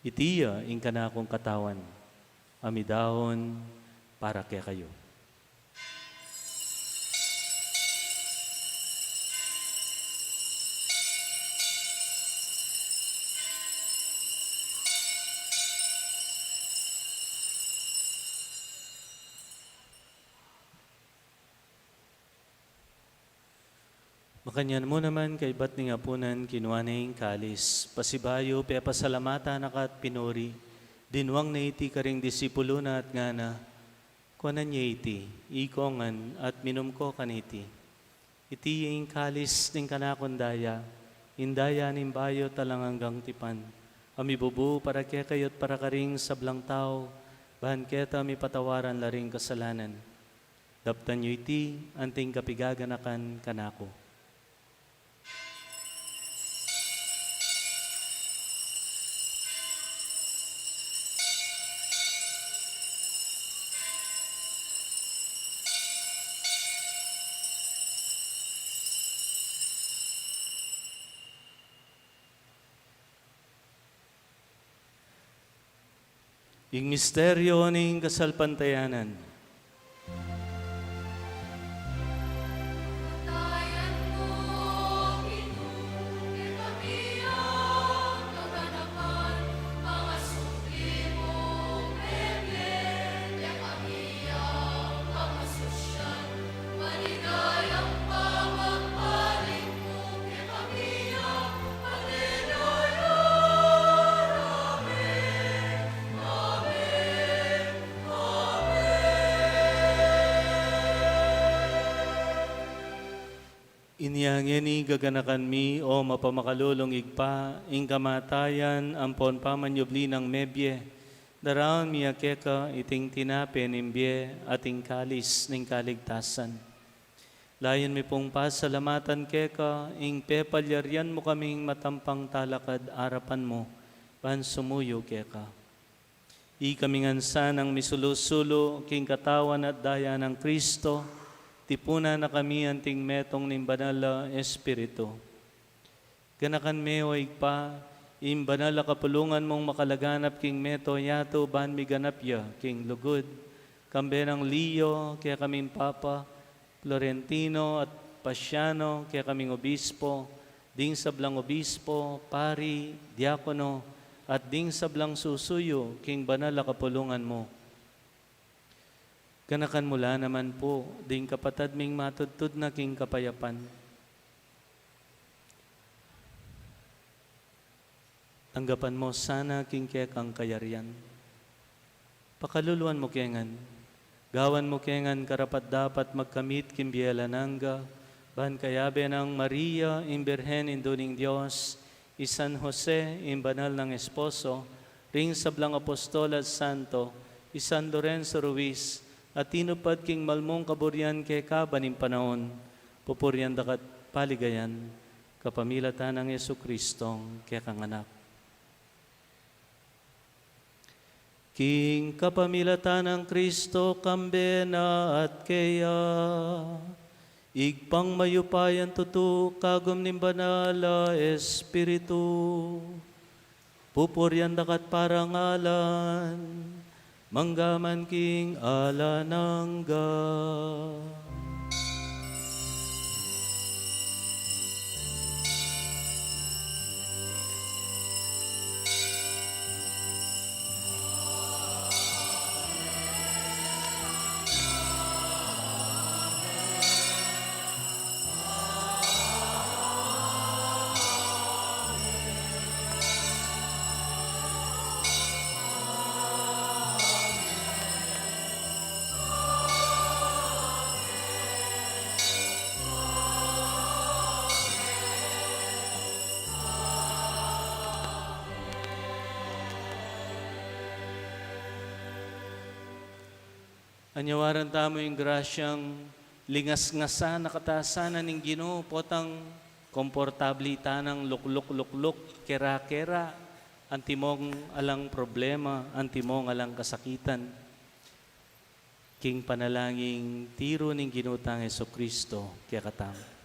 Iti ya ing kanakung katawan, a midaun para kekayu. Makanyan mu naman, kaybat ning apunan, kinua ne ing kalis, pasibayu pepasalamatan na ka at pinuri, dinwang ne iti karing disipulo na at ngana: Kuanan ye iti, ikongan, at minum ko kaniti. Iti ing kalis ning kanakung daya, ing daya ning bayu at alang anggang tipan, a mibubu para kekayu at para karing sablang tau, ban keta mipatawaran la ring kasalanan. Daptan yu iti anting kapigaganakan kanaku. Ing misteryo ning kasalpantayanan. Inya ngeni gaganakan mi, o mapamakalulung Ibpa, ing kamatayan ampon pamanyubli nang mebie, daraun mi ya keka iting tinape ning bie at ing kalis ning kaligtasan. Layun mi pung pasalamatan keka ing pepalyarian mu kaming matampang talakad arapan mu, ban sumuyu keka. Ikami ngan sanang misulu-sulu king katawan at daya nang Kristo, tipunan na kami anting metung ning Banal a Espiritu. Ganakan me, o Ibpa, ing banal a kapulungan mung makalaganap king mabilug a yatu ban miganap ya king lugud, kambe nang Leo, kekaming Papa, Florentino at Pasiano, kekaming obispo, ding sablang obispo, pari, diakono, at ding sablang susuyu king banal a kapulungan mu. Ganakan mu la naman pu ding kapatad ming matudtud na king kapayapan. Tanggapan mu sana king kekang kayarian. Pakaluluan mu ke ngan. Gawan mu ke ngan karapat-dapat magkamit king bie alang angga, ban kayabe nang Maria, ing Birhen Indu ning Dios, i San Jose, ing banal nang esposo, ring sablang apostol at santo, i San Lorenzo Ruiz, a tinupad king malmung kaburian kekaban ning panaun, pupurian daka at paligayan, kapamilatan nang Jesucristong kekang Anak. King kapamilatan nang Kristo, kambe na at keya, Ibpang mayupayang tutu, kagum ning Banal a Espiritu, pupurian daka at parangalan, manggaman king alang angga. Anyawaran tamu ing grasyang lingasngasan a katasanan ning Ginu, potang komportabli tanang lukluk-lukluk, kera-kera, antimong alang problema, antimong alang kasakitan. King panalangin ning Ginu tang Jesucristo kekatamu.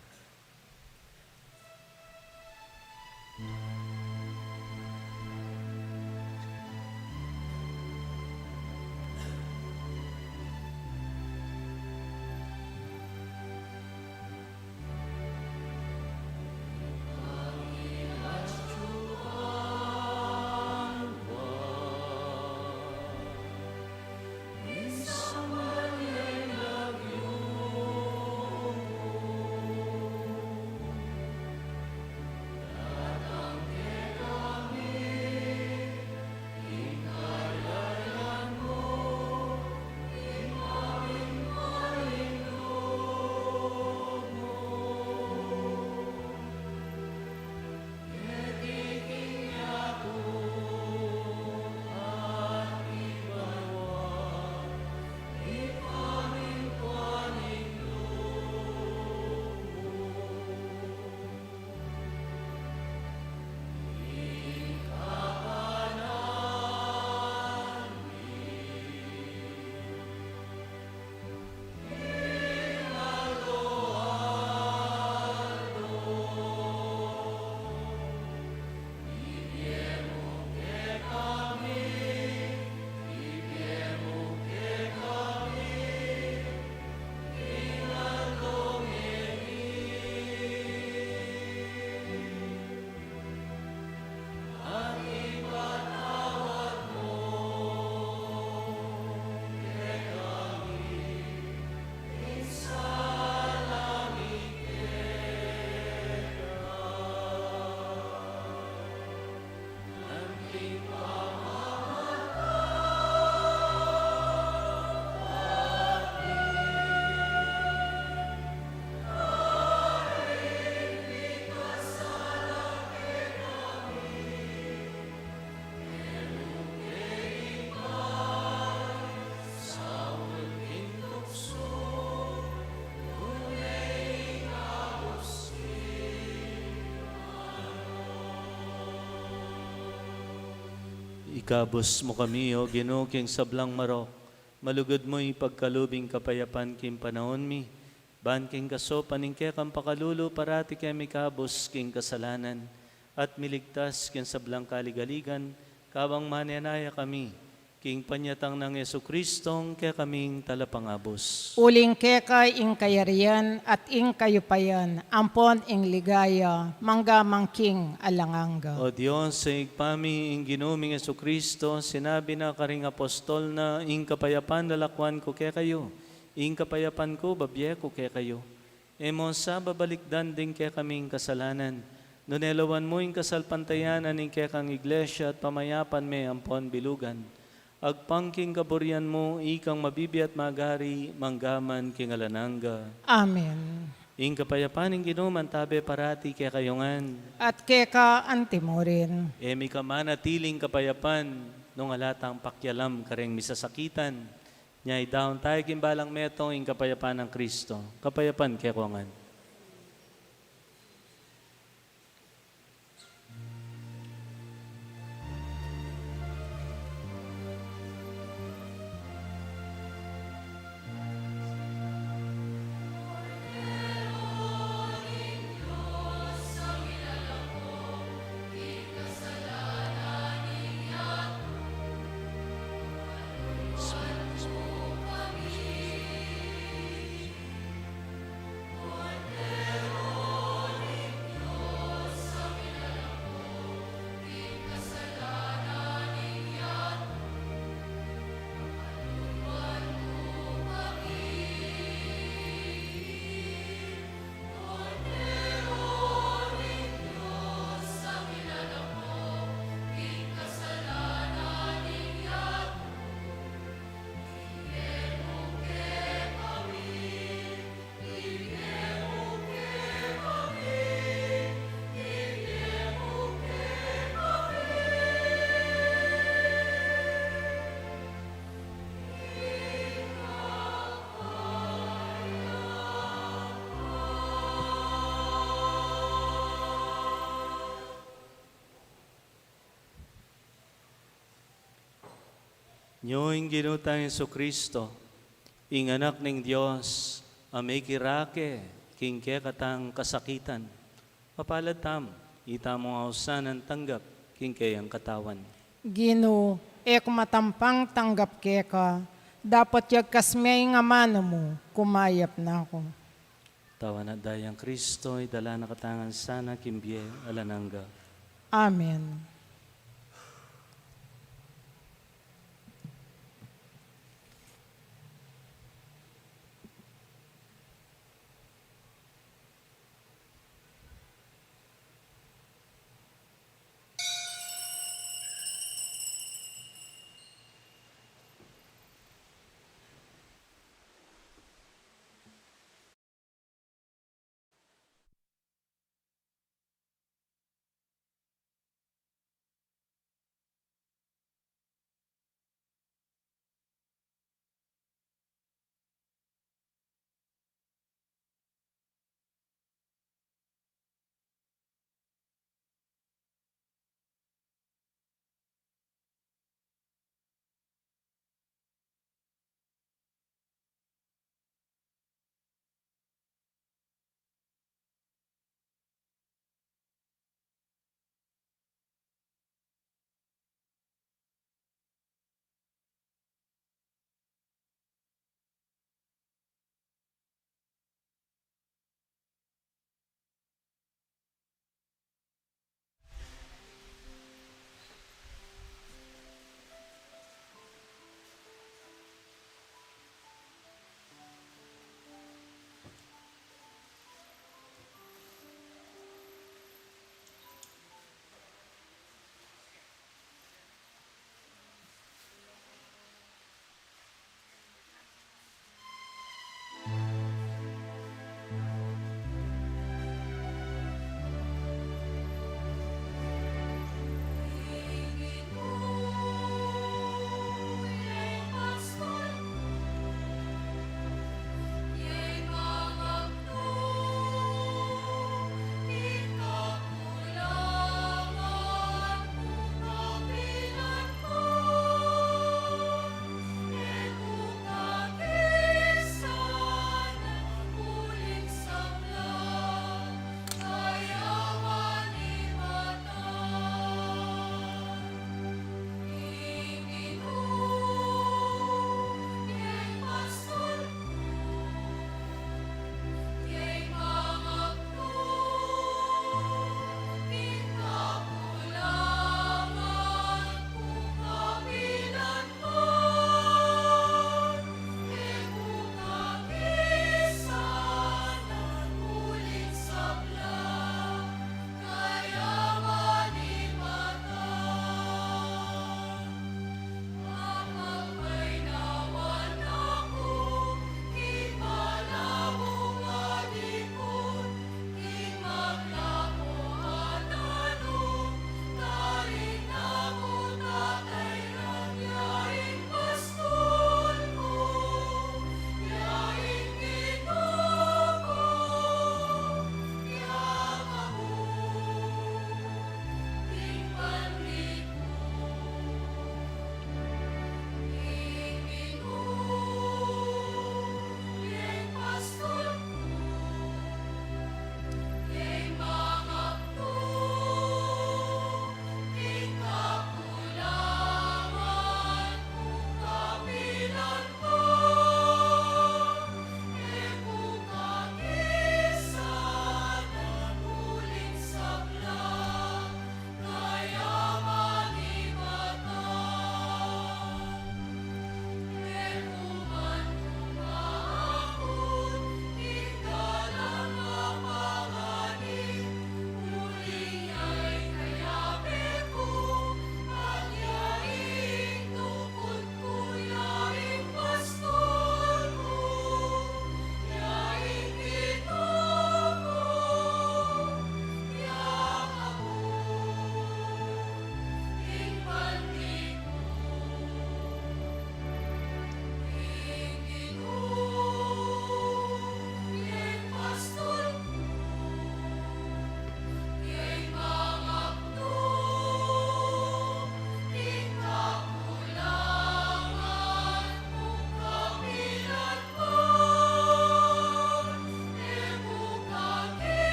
Ikabus mu kami, O Ginu, king sablang marok. Malugud mu ipagkalub ing kapayapan king panaun mi. Ban king kasaupan ning kekang pakalulu, parati keng mikabus king kasalanan at miligtas king sablang kaligaligan, kabang manenaya kami king panyatang nang Jesucristong kekaming Talapangabus. Uling keka ing kayarian at ing kayupayan, ampon ing ligaya, mangga man king alang angga. O Dios, Ibpa mi, ing Ginu ming Jesucristo, sinabi na karing apostol na, "Ing kapayapan lalakwan ku kekayu, ing kapayapan ku babie ku kekayu." E mu sa babalikdan ding kekaming kasalanan, nune lawan mu ing kasalpantayanan ning kekang Iglesia at pamayapan me ampon bilugan. Agpang king kaburian mu, ikang mabibie at magari, mangga man king alang angga. Amen. Ing kapayapan ning Ginu mantabe parati kekayu ngan. At keka antimurin. E mika manatiling kapayapan, nung ala tang pakialam kareng misasakitan. Nya idaun tayu king balang metung ing kapayapan nang Kristo. Kapayapan kekongan. Nyo ing Ginu tang Jesucristo, ing Anak ning Dios, a mikirake king kekatang kasakitan. Mapalad tamu, itamung ausan a tanggap king keyang katawan. Ginu, e ku matampang tanggap keka, dapot yagkas me ing amanu mu, kumayap na ku. Katawan at dayang Kristo, idala na katamu ngan sana king bie alang angga. Amen.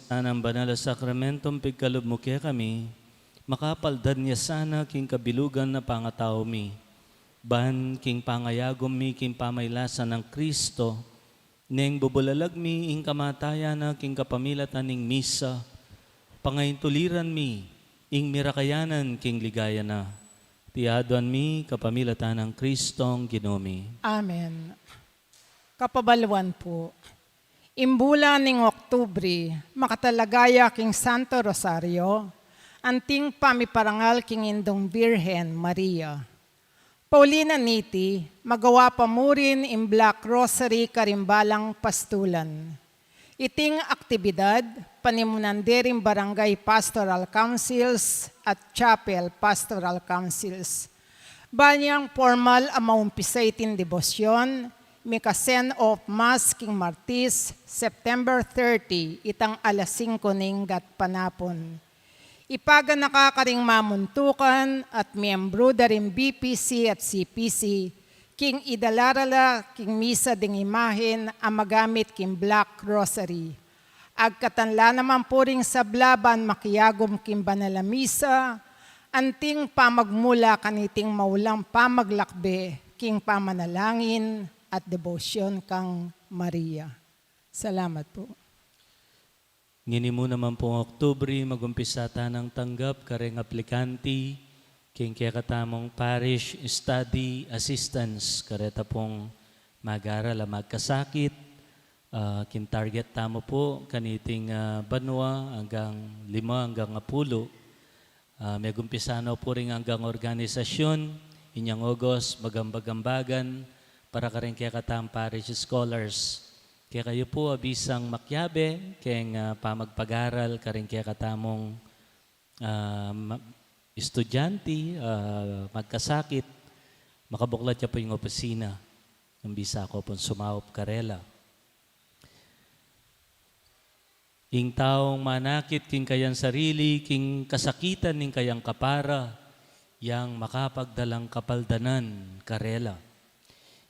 Sanang banal a sakramentum pigkalub mu kekami, makapaldan ya sana king kabilugan a pangatau mi, ban king pangayagum mi king pamailasan nang Kristo, neng bubulalag mi ing kamatayan na king kapamilatan ning misa, pangaintuliran mi ing mirakayanan king ligaya na. Iti aduan mi kapamilatan nang Kristong Ginu mi. Amen. Kapabaluan pu. Ing bulan ning Oktubri, makatalaga ya king Santo Rosario, anting pamiparangal king Indung Birhen Maria. Pauli na niti, magawa pa murin ing Black Rosary karing balang pastulan. Iting aktibidad, panimunan de ring Barangay Pastoral Councils at Chapel Pastoral Councils. Banyang pormal a maumpisa iting debosyon, mika-send off mass king Martis, September thirty, itang alas singko ning gatpanapun. Ipaganaka karing mamuntukan at miyembru da ring B P C at C P C, king idala ra la king misa ding imahen a magamit king Black Rosary. Agkatan la naman pu ring sabla ban makiagum king banal a misa, anting pamagmula kaniting maulang pamaglakbe king pamanalangin at debosyon kang Maria. Salamat pu. Ngeni mu naman pung Oktubri, magumpisa tanang tanggap kareng aplikanti king kekatamung Parish Study Assistance. Kareta pung mag-aral a magkasakit, ah, king target tamu pu, kaniting, ah, banua anggang lima anggang apulu. Ah, megumpisa no pu ring anggang organisasyun, inyang August, magambag-ambagan para karing kekatang parish scholars. Kekayu pu a bisang makiabe keng, ah, pamagpag-aral karing kekatamung, ah, ma-, estudyante, ah, magkasakit, makabuklat ya pu ing opisina. Nung bisa ko pung sumaup karela. Ing taung manakit king kayang sarili, king kasakitan ning kayang kapara, yang makapagdalang kapaldanan karela.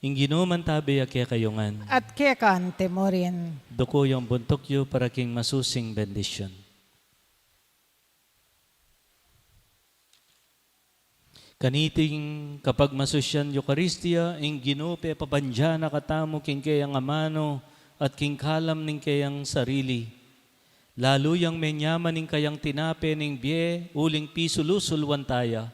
Ing Ginu mantabe ya kekayu ngan. At keka naman murin. Duku yu ing buntuk yu para king masusing bendisyun. Kaniting kapagmasusyan Eukaristia, ing Ginu pepabandian na katamu king keyang amanu at king kalam ning keyang sarili. Lalu yang menyaman ing kayang tinape ning bie, uling pisulu-suluan taya.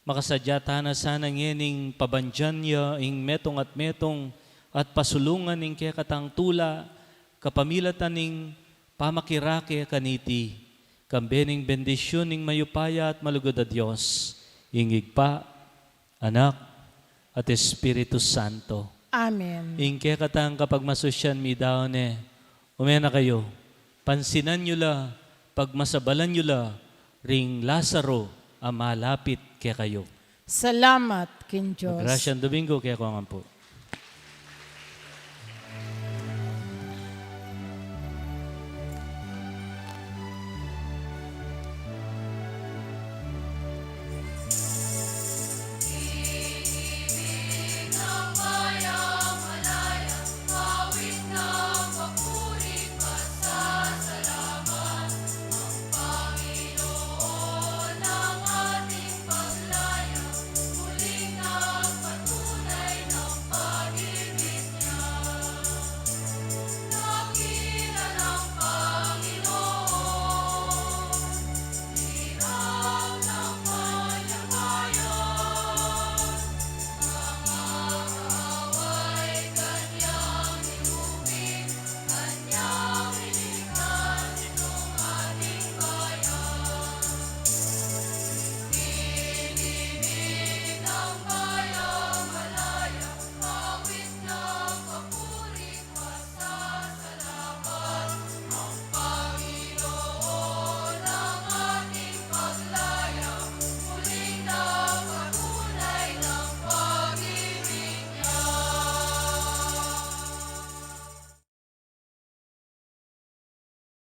Makasadya tana sana ngening pabandian ya ing metung at metung at pasulungan ing kekatang tula, kapamilatan ning pamakirake kaniti, kambe ning bendisyun ning mayupaya at malugud a Dios, ing Ibpa, Anak, at Espiritu Santo. Amen. Ing kekatang kapagmasusyan midaun ne, ume na kayu, pansinan yu la, pagmasabalan yu la, ring Lazaro a malapit kekayu. Salamat king Dios. Magrasyang Domingo kekongan pu.